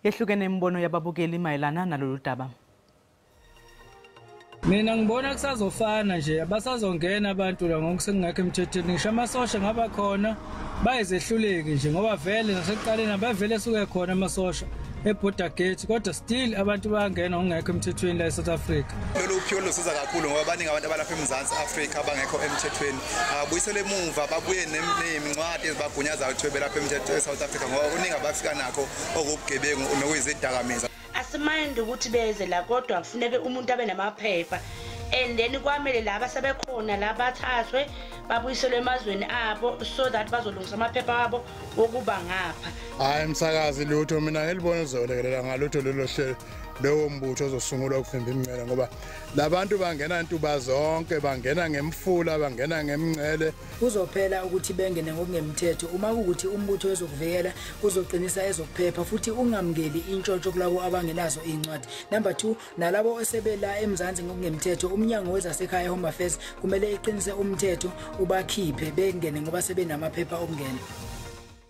Yehlukene imibono yababukeli mayelana nalolu daba. Mina ngibona kusazofana nje, abasazongena abantu la ngokusengekho emthethweni. Ngisho amasosha ngaba khona bayizehluleki nje, ngoba vele nasekuqaleni abavele suke khona amasosha eborder gate, kodwa still abantu bayangena ngokungekho emthethweni la eSouth Africa. Lolu phiko lusiza kakhulu ngoba baningi abantu abalapha eMzansi Afrika abangekho emthethweni. Abuyisele emuva babuye nemincwadi ezibagunyazayo ukuthi belapha emthethweni eSouth Africa, ngoba kuningi abafika nakho okubugebengu nokuyizidakamizwa. Asimayindi ukuthi beze la, kodwa kufuneka umuntu abe namaphepha, and then kwamele laba sebekhona la bathathwe babuyiselwe emazweni abo so that bazolungisa amaphepha abo wokuba ngapha. Hayi msakazi, lutho mina ngilibona uzolekelela ngalutho lelo hlelo lowo mbutho ozosungulwa ukuvimba imingcele, ngoba labantu bangena ntuba zonke, bangena ngemfula, bangena ngemingcele. Kuzophela ukuthi bengene ngokungemthetho uma kuwukuthi umbutho wezokuvikela uzoqinisa ezokuphepha futhi ungamukeli intshontsho kulabo abangenazo iy'ncwadi. Number 2, nalabo esebela eMzansi ngokungemthetho, umnyango wezasekhaya Home Affairs kumele iqinise umthetho ubakhiphe bengene ngoba sebenamaphepha okungena.